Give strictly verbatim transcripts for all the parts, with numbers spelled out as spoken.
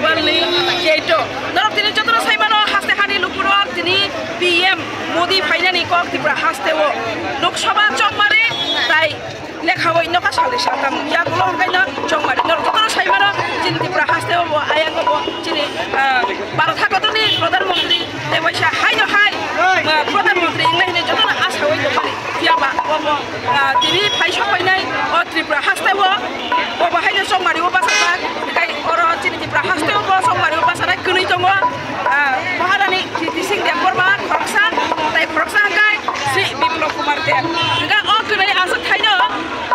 World ni gate o. Norok tini jotono sai mano, haste hani lukurok tini P M Modi phainani kok Tripura haste o Lok Sabha chongmari tai lekhawi nokha salni saltham yagulo hwnkhaino chongmari. Norok jotono sai mano, chini Tripura haste o bo ayang o bo chini, ah, Bharat hakotorni Pradhan Mantri tei waisa haino hai, ah, Pradhan Mantri wngnai hinwi jotono asawi tongmani. Phiya ba obo, ah, tini phai sok phainai o Tripura haste o, obo haino chongmari o bachajak. Tei oro chini Tripura haste o bo chongmari o bachanai kwnwi tongo, ah, Maharani Kriti Singh Debbarma khoroksa, tei khoroksa hwnkhe Sri Biplab Kumar Deb. Hwnkhe o kwnwi aswk thaino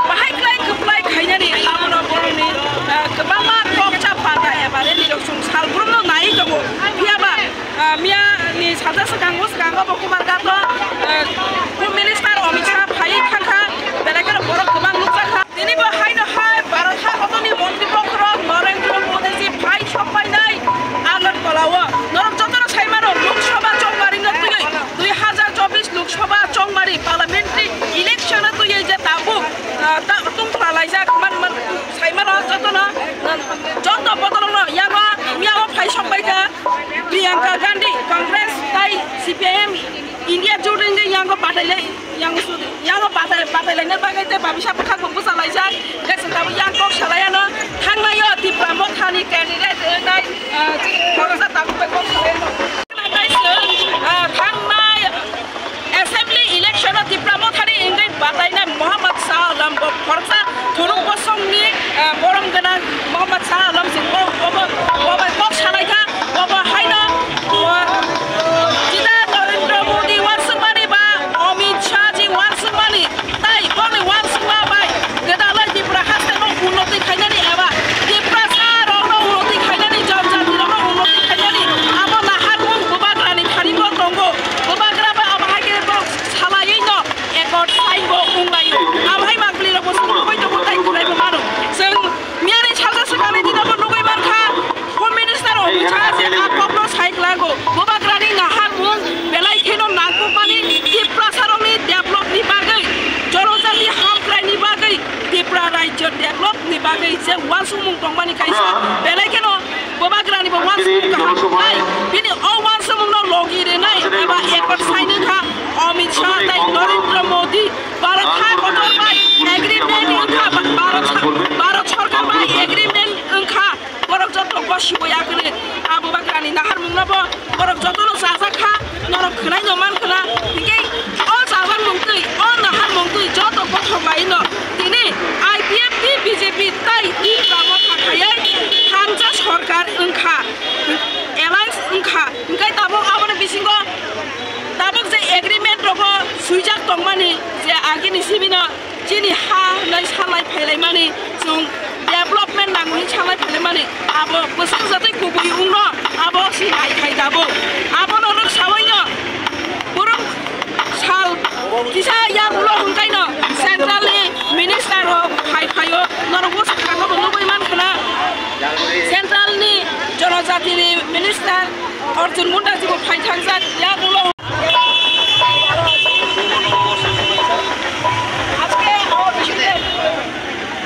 bahai khlai kwplai khainani abono borokni, ah, kwbangma kok cha pata eba rally rok chwng sal brumno naiwi tongo. Phiya ba Ah, miya ni salsa swkango, swkango bo Kumarghat o, eh, Home Minister Amit Shah phai thangkha, belai kheno borok kwbang nukjakha. Tini bo haino hai Bharat hakotorni montri bokhorok Narendra Modi ji phai sok phainai Agartala o. Norok jotono sai mano, Lok Sabha chongmari no twiwi, dui hazar chobbish Lok Sabha chongmari parliamentary election no twiwi je tabuk, ah, ta-, tungphla laijak man, man, sai mano jotono, ah, joto bodolno yago, yago phai sok paikha. Priyanka Gandhi, Congress tai C P I M, India jut wngwi yango batai lai, yango sudi, yango batai, batai laina bagwi tei babisa bwkhakbo bwsa laijak, hwnkhe chwng tabuk yang kok salai ano, thangnai o Tipra Mothani candidate wngnai, ah, chini khoroksa tabuk bai kok salai ano. Thangnai chwng, ah, thangnai Assembly election o Tipra Mothani wngwi batainai Mohammad Shah Alam bo khoroksa thuruk bosongni, ah, borom gwnang Mohammad Shah Alam sing bo, bo, bo, bo bai kok salaikha, bo bo haino, bo, jida Narendra Modi uansukmani ba Amit Shah ji uansukmani, tai boni uansukma bai gwdalai Tripura haste no unnoti khainani eba Tiprasa rokno unnoti khainani, janjati rokno unnoti khainani abo naharmung bubagrani thani bo tongo. Bubagra ba abo hai khe bo salaiwi no accord sign bo wnglaio. Abo hai mangpili rok bo sumui tongo tai khwlai bo mano. Chwng miyani salsa swkangni dino bo nugui mankha, Home Minister Amit Shah se a kokno sai khlago. Bubagrani naharmung belai kheno nangkukmani Tiprasa rokni develop ni bagwi, Jonojati hamkraini bagwi, Tipra rajyo develop ni bagwi je uansukmung tongmani kaisa belai kheno Bubagrani bo uansukmung kaham nai. Bini o uansukmung no logi rinai eba accord sign wngkha Amit Shah tai Narendra Modi. Bharat ha kotor bai agreement wngkha, Bharat, Bharat sorkar bai agreement wngkha. Borok joto bo sibo ya kwrwi. A Bubagrani naharmung no bo borok joto no chajak kha. Norok khwnai no man khwna, hinkhe o chajakmung twi, o naharmung twi joto kothok bai no tini I P F T, B J P tai Tipra Motha khaiwi thansa sorkar wngkha, alliance wngkha. Hinkhe tabuk aboni bisingo tabuk je agreement rogo swijak tongmani je agini simi no chini ha hwnwi salai phailaimani, chwng development nango hwnwi salai phailaimani, abo bwswk jatwi kubui wngno abo si nai khai tabuk. Abono rwk sawaino borok sal kisa yagulo hwnkaino central ni minister rok phai phaio, norok bwswk kha no bo nugui man khwna. Central ni Jonojati ni minister Arjun Munda jibo phai thangjak yagulo. আজকে আমার বেশি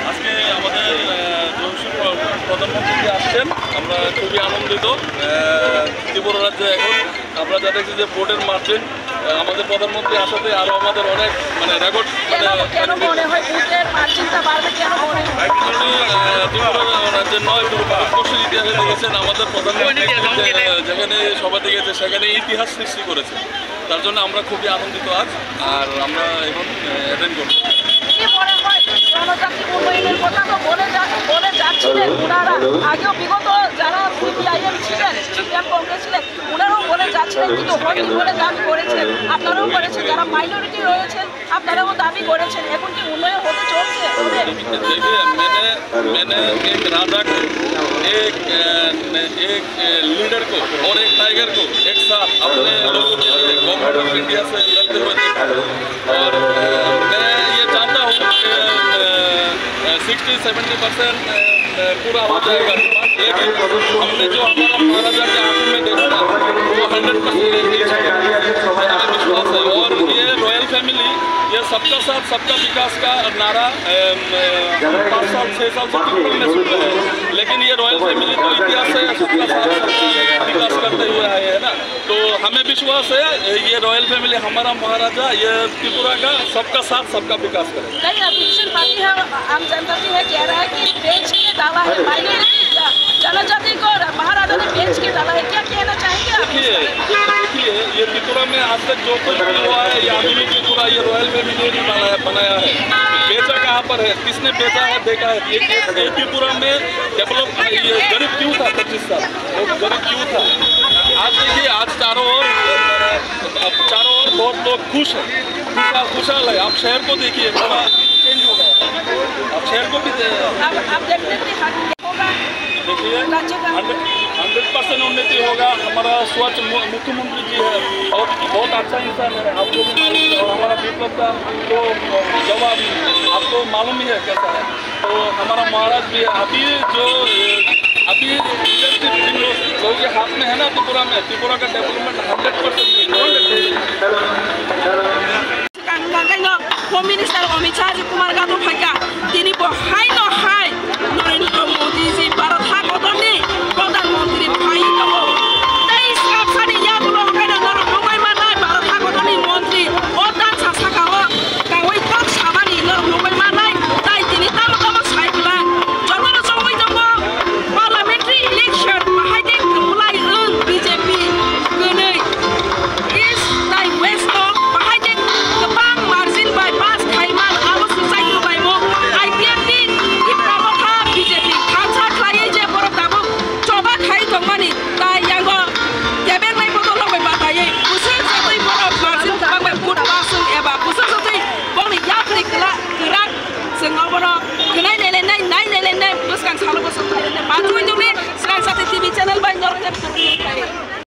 আজকে আমাদের, আহ, জনসংখ্যা প্রধানমন্ত্রী আসছেন, আমরা খুবই আনন্দিত। আহ, ত্রিপুরা রাজ্যে এখন আমরা যা দেখছি যে ভোটের মার্জিন, আহ, আমাদের প্রধানমন্ত্রী আসাতে আরো আমাদের অনেক, মানে, রেকর্ড, কেন, মানে, কেন মনে হয় ভোটের মার্জিনটা বাড়বে, কেন মনে হয়? Actually, আহ, ত্রিপুরা রাজ্যের নয়, পুরো ভারতবর্ষের ইতিহাসে দেখেছেন আমাদের প্রধানমন্ত্রী যে, যেখানে সভাতে গেছে সেখানে ইতিহাস সৃষ্টি করেছে। তার জন্য আমরা খুবই আনন্দিত আজ, আর আমরা এখন, আহ, অ্যাটেন্ড করছি। কি মনে হয় জনজাতি উন্নয়নের কথা তো বলে যা-, বলে যাচ্ছিলেন ওনারা, আগেও বিগত যারা সিপিআইএম ছিলেন, সিপিএম কংগ্রেস ছিলেন, ওনারাও বলে যাচ্ছিলেন, কিন্তু হয়নি বলে দাবি করেছেন, আপনারাও করেছেন, যারা মাইনরিটি রয়েছেন আপনারাও দাবি করেছেন, এখন কি উন্নয়ন হতে চলছে? देखिए, मैंने, मैंने एक राजा को, एक, अ, एक, अ, लीडर को और एक टाइगर को एक साथ अपने लोगों के लिए गवर्नमेंट ऑफ इंडिया से लड़ते हुए देखा। और, अ, मैं ये जानता हूँ कि, अ, अ, सिक्सटी सेवेंटी परसेंट, अ, अ, पूरा हो जाएगा डिमांड, लेकिन हमने जो हमारा महाराजा के आंखों में देखा ना, वो हंड्रेड परसेंट रीच किया। हमें विश्वास है। और ये रॉयल फैमिली फैमिली, ये सबका साथ सबका विकास का नारा, अम, अ, हम पाँच साल छह साल से त्रिपुरा में सुन रहे हैं, लेकिन ये रॉयल फैमिली तो इतिहास है, सबका साथ सबका विकास करते हुए आए हैं ना। तो हमें विश्वास है, ये रॉयल फैमिली, हमारा महाराजा, ये त्रिपुरा का सबका साथ सबका विकास करेगा। नहीं, अपोजिशन पार्टी है, आम जनता भी है, कह रहा है कि बेच के डाला है, माइनॉरिटी, जनजाति को महाराजा ने बेच के डाला है। क्या कहना चाहेंगे आप इस देखिए, पर? देखिए, ये त्रिपुरा में आज तक जो कुछ भी हुआ है, ये आधुनिक त्रिपुरा, ये रॉयल फैमिली ने बनाया, बनाया है। बेचा कहाँ पर है, किसने बेचा है, देखा है? ये, ये, ये त्रिपुरा में डेवलप, ये गरीब क्यों था पच्चीस साल? वो गरीब क्यों था? आज देखिए, आज चारों ओर, अब चारों ओर बहुत लोग खुश हैं, खुशहाल, खुशहाल है। आप शहर को देखिए, थोड़ा चेंज हो गया। आप शहर को भी दे- अब, अब डेफिनेटली हर होगा। देखिए, राज्य का हंड्रेड, हंड्रेड परसेंट उन्नति होगा। हमारा स्वच्छ मु-, मुख्यमंत्री जी है, बहुत, बहुत अच्छा इंसान है, आपको भी मालूम है। और हमारा विप्लव का जो जवाब आपको मालूम ही है कैसा है। तो हमारा महाराज भी अभी जो, अभी लीडरशिप जिन लोग, लोगों के हाथ में है ना त्रिपुरा में, त्रिपुरा का development hundred percent. Home Minister Amit Shah ji Kumar Gato phaikha, tini bo hai no hai Narendra Modi ji Bharat hakotorni Pradhan Mantri phai tongo. Tei swkang sani yagulo haino norok nugwi manai Bharat hakotorni Mantri o tansa sakao kaui kok samani norok nugwi manai. Tai tini tamo tamo sai bwla jotono chongwi tongo. Parliamentary election bahai de kwplai wng B J P kwnwi. East tai West o bahai de kwbang margin bai pass khai man, abo swchai kwbaimung. I P F ni Tipra Motha B J P thansa khlaiwi je borok tabuk choba khai tongmani, tai yango kebengnai bodol rok bai bataiwi bwswk satwi borok margin kwbang bai vote pass wng eba bwswk satwi bongni yapri kwla-, kwrak, chwng obono khwnai nailainai, nai nailainai bwskang salo.